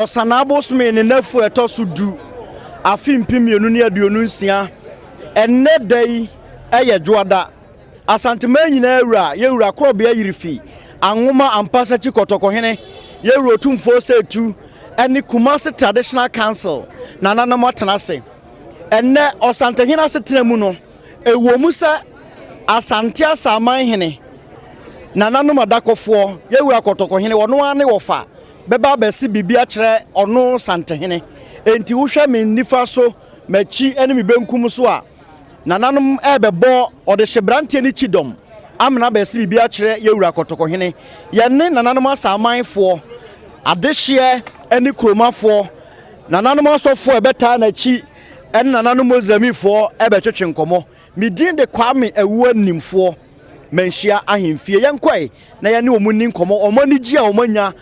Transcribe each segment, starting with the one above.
Ɔsanaa bosome ne n'afu a ɛtɔ so du, afe 2026, ɛnnɛ da yi yɛ Dwoada. Asanteman nyinaa wura, Yɛwura Korɔbea Yirifi, Anwoma Ampasakyi Kɔtɔkɔhene, Yɛwura Otumfoɔ Osei-Tu ne Kumasi Traditional Council nananom atena ase. Ɛnnɛ Ɔsantehene asetena mu no, ɛwɔ mu sɛ Asante Asaman hene, nananom adakɔfoɔ, Yɛwura Kɔtɔkɔhene, ɔno ara ne wɔfa bɛba abɛse biribi akyerɛ ɔno Santehene. Enti wohwɛ me nifa so, m'akyi ne me benkum so a, nananom rebɛbɔ ɔdehye-branteɛ ne kyidɔm amena abɛse biribi akyerɛ Yɛwura Kɔtɔkɔhene. Yɛne nananom Asamanfoɔ, adehyeɛ ne kuromafoɔ, nananom asɔfoɔ a ɛbɛtaa n'akyi ne nananom Mosremifoɔ rebɛtwetwe nkɔmmɔ. Me din de Kwame Awuo-Animfoɔ. Manhyia ahemfie. Yɛnkɔe na yɛne wɔn nni nkɔmmɔ, wɔn anigye a wɔanya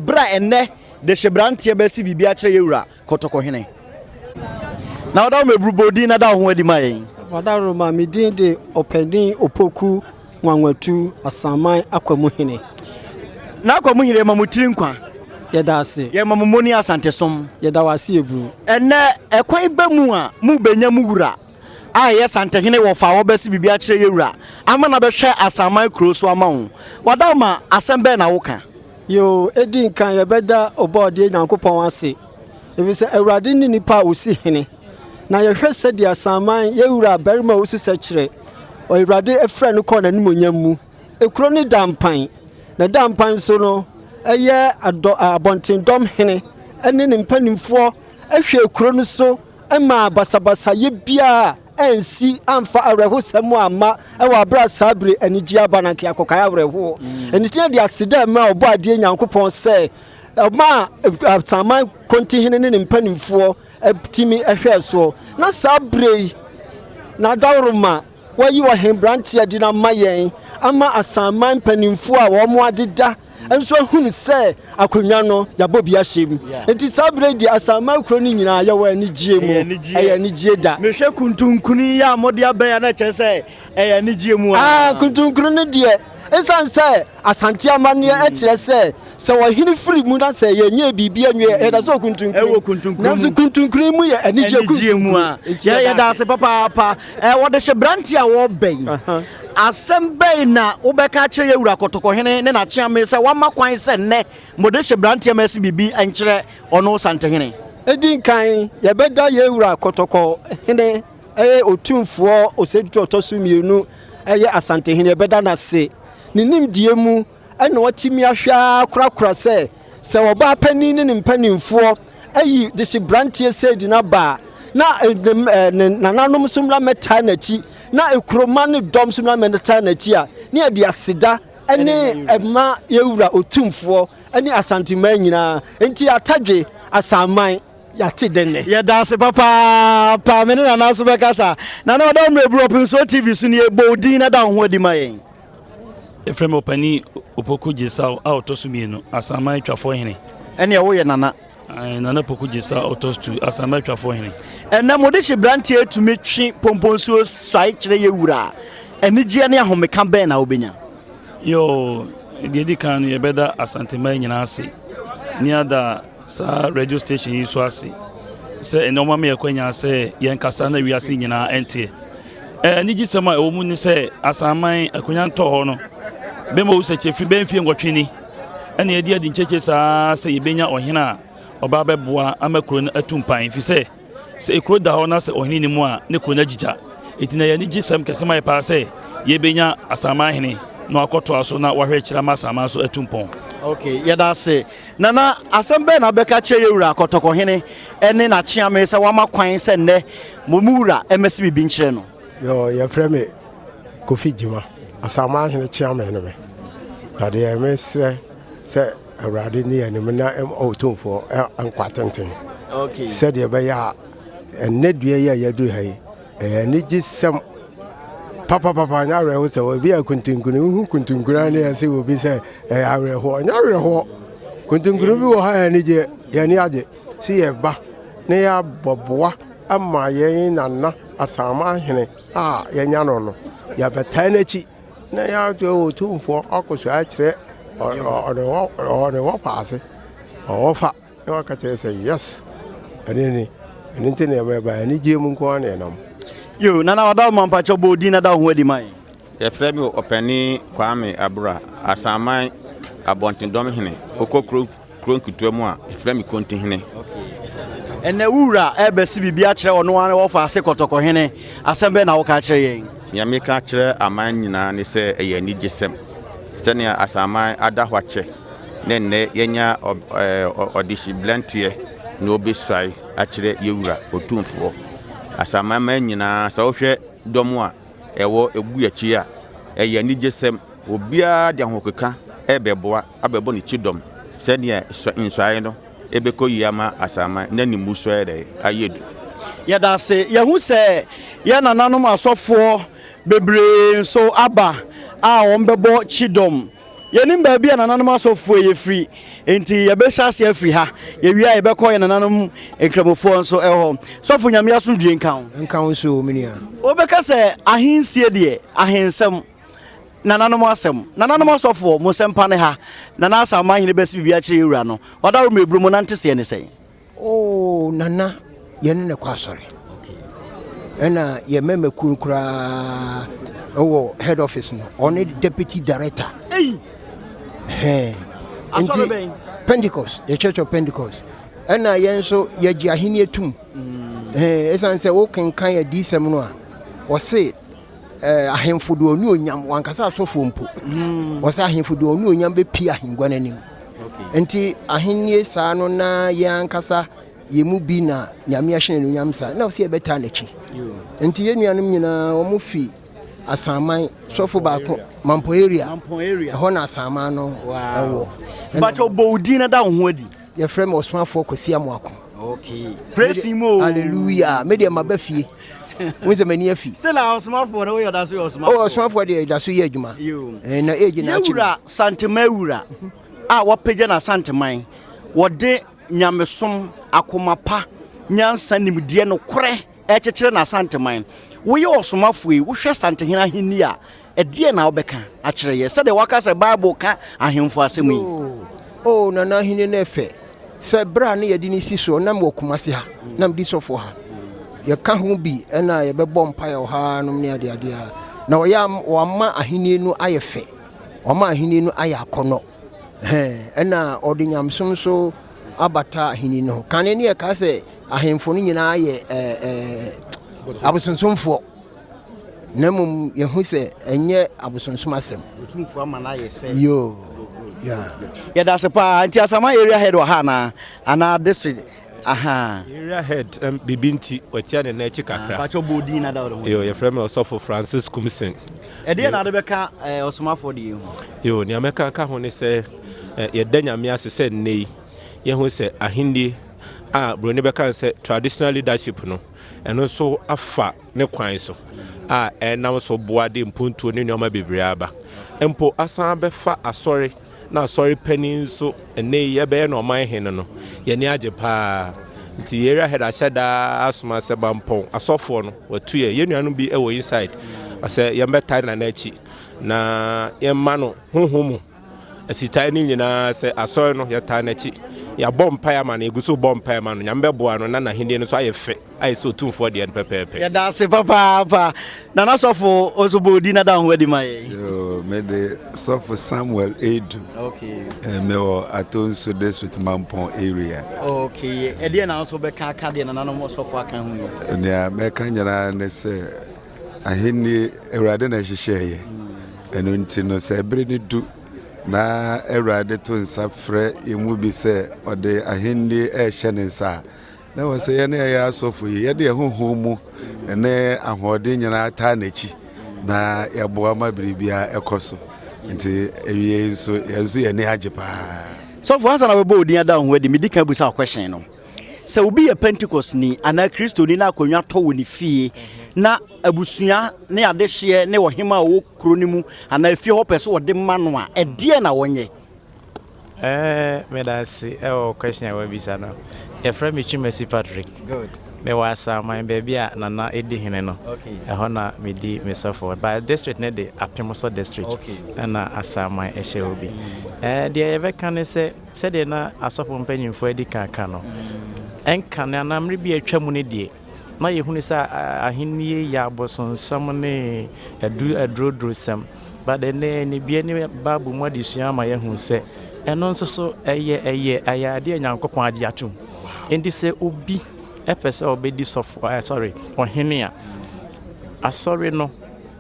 bere a ɛnnɛ dehye-branteɛ bɛsi biribi akyerɛ yɛn wura Kɔtɔkɔhene. Na ɔda wo mɛburu bɔ din na da wo ho adi ma yɛn. Ɔdaworoma, me din de Ɔpanin Opoku Nwanwatu Asaman Akwamuhene. Na Akwamuhene, yɛma mo tiri nkwa. Yɛda ase. Yɛma mo moni Asantesom. Yɛda wo ase Eburu. Ɛnnɛ, ɛkwan ba mu a mobɛnya mo wura a ɛyɛ Santehene wɔ fa a wɔbɛse biribi akyerɛ yɛ wura ama no abɛhwɛ Asaman kuro so ama wo. Wadaoma, asɛm bɛn na woka? Yoo, edi nkan yɛbɛda Ɔbɔadeɛ Nyankopɔn ase, efisɛ Awurade ne nipa a osi hene. Na yɛhwɛ sɛdeɛ Asaman yɛ wura barima a osi sɛkyerɛ, Awurade frɛ no kɔɔ n'animuonyam mu. Ekuro no da mpan, na da mpan nso no, ɛyɛ adɔ, abɔntendɔm hene ne ne mpanimfoɔ hwɛ kuro no so maa basabasayɛ biara ansi amfa awerɛhosɛm amma wɔ abere a saa bere anigye aba na anka yɛakɔkae awerɛhoɔ. Ɛno nti yɛde aseda ma Ɔbɔadeɛ Nyankopɔn sɛ ɔmaa Asaman Kontihene ne ne mpanimfoɔ tumi hwɛɛ soɔ. Na saa bere yi, n'adaworoma Wɔayi ɔhembranteɛ de no ama yɛn ama Asanman mpanimfoɔ a wɔn adeda nso ahunu sɛ akonnwa no yɛabɔ bi ahyɛ mu. Nti saa berɛ yi deɛ Asanman kuro no nyinaa yɛwɔ anigyeɛ mu. Ɛyɛ anigyeɛ da. Mehwɛ kuntunkuni yi a mode aba yi a na kyerɛ sɛ ɛyɛ anigyeɛ mu ara. Ah, kuntunkuni no deɛ ɛsiane sɛ Asante amanneɛ kyerɛ sɛ Sɛ ɔhene firi mu na sɛ yɛnyɛɛ biribi anwie a, yɛda sɛ okuntunkuni. Ɛwɔ Nanso kuntunkuni mu yɛ anigyeɛ kuntunkuni. mu a. Nti yɛda ase papaapa. Wɔde hyɛ berante a wɔreba yi. Asɛm bɛn na wobɛka akyerɛ yɛn wura Kɔtɔkɔhene ne n'akyeame sɛ wama kwan sɛ nnɛ mode hyɛ beranteɛ ma asi biribi nkyerɛ ɔno Santehene? Edi nkan, yɛbɛda yɛn wura Kɔtɔkɔhene, ɛyɛ Otumfoɔ Osei Tutu ɔtɔ so mmienu, ɛyɛ Asantehene, yɛbɛda no ase. Ne nimdeɛ mu, ɛna watumi ahwɛ ara korakora sɛ, sɛ ɔbaa panin ne ne mpanimfoɔ ayi dehye-branteɛ Seedi no aba a, na ne nananom nso mmra mmɛtaa n'akyi, na ekuroma ne dɔm nso mmra mmɛtaa n'akyi a, ne yɛde aseda ne ɛma yɛwura Otumfoɔ ne Asanteman nyinaa. Enti Atadwe, Asanman, yɛate dɛ nnɛ. Yɛda ase papaapa. Me ne Nana nso bɛkasa. Nana Ɔdɔ Mmerɛburu, Ɔpemsoɔ TV so nie, bɔ wo din na da wo ho adi ma yɛn. Yɛfrɛ me Ɔpanin Opoku Gyesaw a ɔtɔ so mmienu, Asaman Atwafoɔ Hene. Ɛnneɛ woyɛ Nana. Ae, Nana Poku Gyesaw ɔtɔ so tu, Asaman Atwafoɔ Hene. Ɛnnɛ mo dehye beranteɛ tumi twe pomponsuo suae kyerɛ yɛ wura a, anigyeɛ ne ahomeka bɛn na wobɛnya? Yoo, deɛ ɛdi kan no yɛbɛda Asanteman nyinaa ase ne ada saa radio station yi so ase sɛ ɛnɛ ɔma me akwanya sɛ yɛnkasa na wiase nyinaa ɛnteɛ. Anigyesɛm a ɛwɔ mu ne sɛ Asanman akonnwa ntɔ hɔ no bɛma owu sɛ kyɛfiri bɛyɛ mfie nwɔtwe ni ɛna yɛde adi nkyɛkyɛ saa sɛ yɛbɛnya ɔhene a ɔba bɛboa ama kuro no atu mpan ɛfiri sɛ sɛ ekuro da hɔ na sɛ ɔhene ni mu a ne kuro no agyigya ɛti na yɛ anigyesɛm kɛse ma yɛ paa sɛ yɛbɛnya Asanman hene na wakɔtoa so na wahwɛ akyiri ama Asanman so atu mpɔn. Ok, yɛda ase. Nana, asɛm bɛn na wobɛka akyerɛ yɛn wura Kɔtɔkɔhene ne n'akyeame sɛ wama kwan sɛ nnɛ mo mu wura mmɛse biribi nkyerɛ no? Yoo, yɛfrɛ me Kofi Gyima, Asaman Hene kyeame ne me. Na deɛ mesrɛ sɛ Awurade ne yɛn anim na Otumfoɔ nkwa tenten. Sɛdeɛ ɛbɛyɛ a ɛnnɛ dua yi a yɛaduru ha yi, Ɛyɛ anigyesɛm papapapa, ɛnyɛ awerɛhosɛm. Ebi yɛ kuntunkuni, wohu kuntunkuni a ne yɛse obi sɛ ɛyɛ awerɛhoɔ. Ɛnyɛ awerɛhoɔ. Kuntunkuni bi wɔ hɔ a anigyeɛ, yɛn ani agye sɛ yɛba na yɛabɔboa ama yɛn nana Asaman hene a yɛanya no no, yɛabɛtaa n'akyi na yɛato Otumfoɔ akɔ so akyerɛ ɔne wɔfa ase, ɔwɔfa. na waka kyerɛ sɛ yes, ɛne ni. Ɛno nti na ɛma ɛbaeɛ. Anigyeɛ mu nko ara na ɛnam. Yo, Nana Ɔdawoma mpakyɛw bɔ wo din na da wo ho adi ma yɛn. Yɛfrɛ me Ɔpanin Kwame Abura, Asaman Abɔntendɔm Hene. Wokɔ kuro kuro nketewa mu a, yɛfrɛ me Kontihene. Ɛnɛ wo wura ɛrebɛsi biribi akyerɛ ɔno ara wɔfa ase Kɔtɔkɔhene. Asɛm bɛn na woka akyerɛ yɛn? Nea meka akyerɛ aman nyinaa ne sɛ ɛyɛ anigyesɛm sɛnea Asaman ada hɔ akyɛ na nnɛ yɛanya ɔdehye beranteɛ na ɔbɛsuae akyerɛ yɛn wura Otumfoɔ. Asaman man nyinaa, sɛ wohwɛ dɔm a ɛwɔ ɛgu akyi a, ɛyɛ anigyesɛm. Obiara de ahokeka rebɛboa abɛbɔ ne kyidɔm sɛdeɛ nsuaeɛ no bɛkɔ yie ama asaman na ne mu so ayɛ dɛ ayɛ du. Yɛda ase. Yɛahu sɛ yɛn nananom asɔfoɔ bebree nso aba a wɔbɛbɔ kyidɔm. Yɛnim baabi a nananom asɔfoɔ yi firi, enti yɛbɛhyɛ aseɛ afiri ha. Yɛwie a yɛbɛkɔ yɛn nananom nkramofoɔ nso hɔ. Sɔfo, Nyame asomdwie nka wo. Nka wo nso o, me nua. Wobɛka sɛ ahensie deɛ, ahensɛm, nananom asɛm. Nananom asɔfoɔ, mo nsɛmpa ne ha. Nana Asamoah Hene bɛsi biribi akyerɛ yɛn wura no. Wadaworo meburo mo nanteseɛ ne sɛn? Oh Nana yɛne no kɔ asɔre ɛna yɛ mɛma kuo koraa ɛwɔ head office no ɔne deputy director. Eyi. Nti Pentecost yɛ Church of Pentecost ɛna yɛn nso yɛgye ahenni tum. Mm. Ɛsan sɛ wokenkan adiyisɛm no a wɔse eh, ahemfo de ɔne onyam wankasa asɔfoɔ mpo mm. wɔ sɛ ahemfo de ɔne onyam bɛpie ahengua no anim nti ahennie saa no na yɛn ankasa yɛn mu bi na nyame ahyɛ no onyam saa na ɔsɛ yɛbɛtaa n'akyi nti yɛn nuanom nyinaa wɔn fi asaman sɔfo baako mampɔn area ɛhɔ na asaman no ɛwɔ. Bàtɛ ɔbɔ wo din na da wo ho adi. Yɛfrɛ me Ɔsomafoɔ Kwasi Amoako. Okay. Praise him o. Hallelujah. Me deɛ maba fie. Wo sɛ m'ani afi. Still a ɔsomafoɔ no woyɛ ɔda so yɛ ɔsomafoɔ. Oh ɔsomafoɔ deɛ da so yɛ adwuma. Eh, na age na akyi. Yɛwura Santema wura a wapagya na Santeman wɔde nyamesom akoma pa nyansa nimdeɛ nokorɛ ɛrekyekyere n'Asanteman. Woyɛ ɔsomafoɔ yi, wohwɛ Asantehene ahennie a, ɛdeɛn na wobɛka akyerɛ yɛ? Sɛdeɛ woaka sɛ Bible ka ahemfo asɛm yi. Oh, oh, Nana ahennie no ɛfɛ. Sɛ berɛ a ne yɛde no si soɔ, na mewɔ Kumasi ha, na medi sɔfoɔ ha. Yɛka ho bi ɛna yɛbɛbɔ mpaeɛ wɔ ha nom ne adeadeɛ a. Na ɔyɛ wama ahennie no ayɛ fɛ. Wama ahennie no ayɛ akɔnnɔ. Ɛhɛn, ɛna ɔde nyamesom nso abata ahenni no ho. Kane ne yɛka sɛ ahemfo no nyinaa yɛ ɛɛ abosonsomfoɔ, na mmom yɛhu sɛ ɛnyɛ abosonsom asɛm. Otumfoɔ ama no ayɛ sɛ. Yoo. Yeah. Yɛda ase paa. Nti Asaman area head wɔ ha anaa? Anaa district? Aha. Area head um, biribi nti watia ne nan akyi kakra. Ah, Pakyɛ bɔ odin na da wo ho. Yo, yɛfrɛ me ɔsɔfo Francis Kumsin. Ɛdeɛ na ade bɛka eh, ɔsomafoɔ deɛ ho? Yo, nea mɛka ka ho ne sɛ eh, yɛda Nyame ase sɛ nnɛ yi yɛhu sɛ ahenni a buroni bɛka no sɛ traditional leadership no ɛno nso afa ne kwan so a ɛnam so boa de mpuntuo ne nneɛma bebree aba mpo asan bɛfa asɔre na asɔre panin nso ɛnnɛ yi yɛbɛyɛ no ɔman hene no, yɛn ani agye paa. Nti area head ahyɛ daa asoma sɛ Mampɔn asɔfoɔ no wɔatu yɛn. Yɛn nuanom bi wɔ inside sɛ yɛmmɛtae Nana akyi na yɛmma no honhom mu asitae no nyinaa sɛ asɔre no yɛtaa n'akyi. Yɛabɔ mpaeɛ ama no, yɛgu so bɔ mpaeɛ ma no. Nyame bɛboa no na n'ahennie no nso ayɛ fɛ. Ayɛ sɛ Otumfoɔ deɛ no pɛpɛɛpɛ. Yɛda ase papaapa. Nana Sɔfo wo nso bɔ wo din na da wo ho adi ma yɛn. Yoo, me de Sɔfo Samuel Edu. Okay. Eh, me wɔ Atonsu District Mampong area. Okay, ɛdeɛ na nso bɛka aka deɛ nananom sɔfo aka ho yi? Nea mɛka nyinaa ne sɛ ahenni Awurade na ɛhyehyɛeɛ. Ɛno nti no sɛ ɛbere no du na Awurade to nsa frɛ yɛn mu bi sɛ ɔde ahenni ɛrehyɛ ne nsa a, Na ɛwɔ sɛ yɛn a yɛyɛ asɔfo yi, yɛde yɛn honhom mu ne ahoɔden nyinaa taa n'akyi na yɛboa ma biribiara ɛkɔ so. Nti awiei nso, yɛn nso yɛn ani agye paa. Sɔfo, ansa na wobɛbɔ wo din ada wo ho adi, medi kan bisa wo question no. Sɛ obi yɛ Pentekostni anaa Kristoni na akonnwa tɔ wɔ ne fie na abusua ne adehyeɛ ne ɔhemmaa a ɔwɔ kuro no mu anaa efie hɔ pɛ sɛ wɔde ma no a, ɛdeɛn na wɔnyɛ? Eh, meda ase ɛwɔ question a wabisa no. Yɛfrɛ me Twumasi Patrick. Good. Mewɔ Asaman baabi a Nana di hene no. Ɛhɔ na medi me sɔfo. But district no de Apemso district ɛna Asaman ɛhyɛ hɔ bi. Ɛɛ deɛ yɛbɛka ne sɛ sɛdeɛ na asɔfo mpanyinfoɔ adi kan aka no, ɛnka no anaa mmere bi a atwa mu no deɛ, na yɛhunu sɛ ahennie yɛ abosonsɛm ne adu adurodurosɛm. But ɛnnɛ anibue ne Bible mu adesua ama yɛahu sɛ ɛno nso so ɛyɛ ɛyɛ ɛyɛ adeɛ a Nyankopɔn agye atom. Enti sɛ obi pɛ sɛ ɔbɛdi sɔfo ɛɛ sorry ɔhene a, asɔre no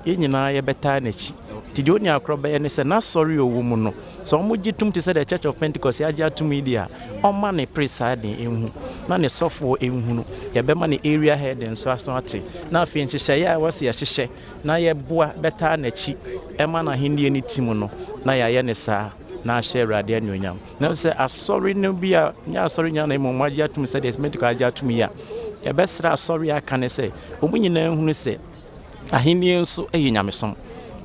yɛn nyinaa yɛbɛtaa n'akyi. Nti deɛ onua korɔ bɛyɛ ne sɛ n'asɔre a ɔwɔ mu no, sɛ wɔgye tom te sɛ deɛ Church of Pentecost agye atom yi deɛ a, ɔmma ne presiding nhu, na ne sɔfoɔ nhunu. Yɛbɛma ne area head nso aso ate. Na afei nhyehyɛeɛ a ɛwɔ sɛ yɛhyehyɛ na yɛboa bɛtaa n'akyi ma n'ahennie no tim no, na yɛayɛ no saa na ahyɛ Awurade anuonyam. Nanso sɛ asɔre no bi a, nyɛ asɔre nyinaa na mmom wɔagye atom sɛdeɛ Pentecost agye atom yi a, yɛbɛsrɛ asɔre a aka no sɛ wɔn nyinaa nhunu sɛ ahennie nso yɛ nyamesom.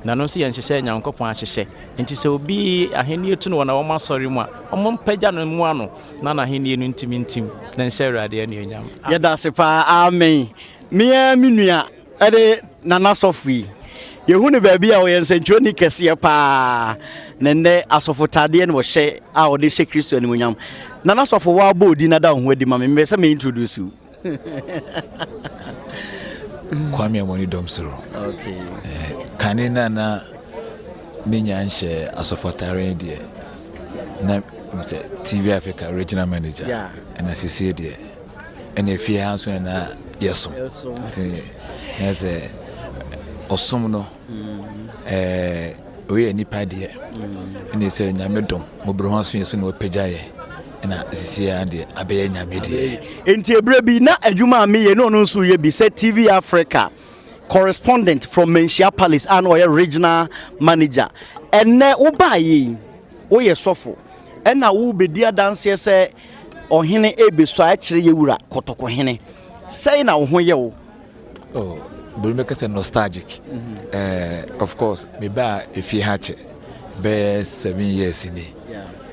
Na ɛno nso yɛ nhyehyɛe a Nyankopɔn ahyehyɛ. Nti sɛ obi ahennie tu no wɔ na wɔn asɔre mu a, wɔmpagya no mmoa no na n'ahennie no ntumi ntim na nhyɛ Awurade anuonyam. Yɛda ase paa. Amen. Me ara me nua Ɛde Nana Sɔfo yi, yɛhu no baabi a ɔyɛ nsɛntwerɛni kɛseɛ paa, na nnɛ asɔfotadeɛ na ɔhyɛ a ɔde hyɛ Kristo animuonyam. Nana Sɔfo, woabɔ wo din na da wo ho adi ma me, mepɛ sɛ me introduce wo. Kwame Amoni Domsoro. Okay. Eh, kane na na menya nhyɛ asɔfotare deɛ na sɛ TV Africa regional manager ɛna sesie deɛ ɛna efie ha nso na yɛsom nti na sɛ ɔsom no ɛɛ oyɛ nipa deɛ ɛna sɛ nyame dom mobere ho aso yɛ so na wapagya yɛ ɛna sisi ya deɛ abɛyɛ nyame deɛ. Nti ebere bi na adwuma a meyɛ na ɔno nso yɛ bi sɛ TV Africa correspondent from Manhyia Palace a na ɔyɛ regional manager. Ɛnɛ wobaeɛ yi woyɛ sɔfo ɛna wobɛdi adanseɛ sɛ Ɔhene rebesua akyerɛ yɛ wura Kɔtɔkɔhene. Sɛn na wo ho yɛ wo? Oh, buroni bɛka sɛ nostalgic. Mm -hmm. uh, of course, me ba efie ha kyɛ bɛyɛ 7 years ni.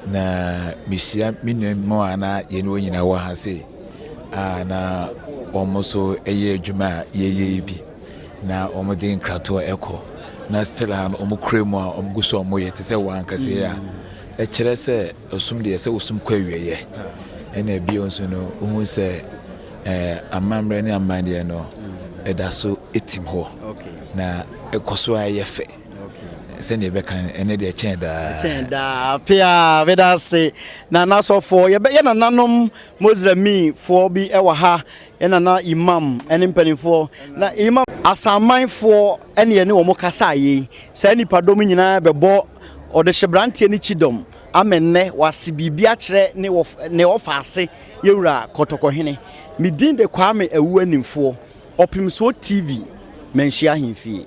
Na mehyia me nua mu a na yɛne wɔn nyinaa wɔ ha sei a na wɔn nso yɛ adwuma a yɛyɛ yi bi na wɔn de nkratoɔ ɛkɔ na still a wɔn kura mu a wɔn gu so a wɔyɛ te sɛ wɔn ankasa yi a ɛkyerɛ sɛ Ɔsom deɛ sɛ wosom kɔ awieɛ. Ɛna bio nso no wohu sɛ eh, amammerɛ ne amanneɛ no ɛda so tim hɔ na ɛkɔ so a ɛyɛ fɛ. Sɛdeɛ ɛbɛka no ɛnɛ deɛ ɛkyɛn daa. Ɛkyɛn daa pea meda ase nana sɔfoɔ yɛbɛ yɛ nananom Muslimfoɔ bi ɛwɔ ha yɛ nana imam ɛne mpanimfoɔ na imam asamanfoɔ ɛne yɛne wɔn kasa yei saa nipadɔm nyinaa bɛbɔ ɔdehye branteɛ ne kyidɔm ama nnɛ wase biribi akyerɛ ne wɔf ne ɔfaase yɛwura Kɔtɔkɔhene. Me din de Kwame Awu Animfoɔ, Ɔpemsoɔ TV, Manhyia Ahemfie.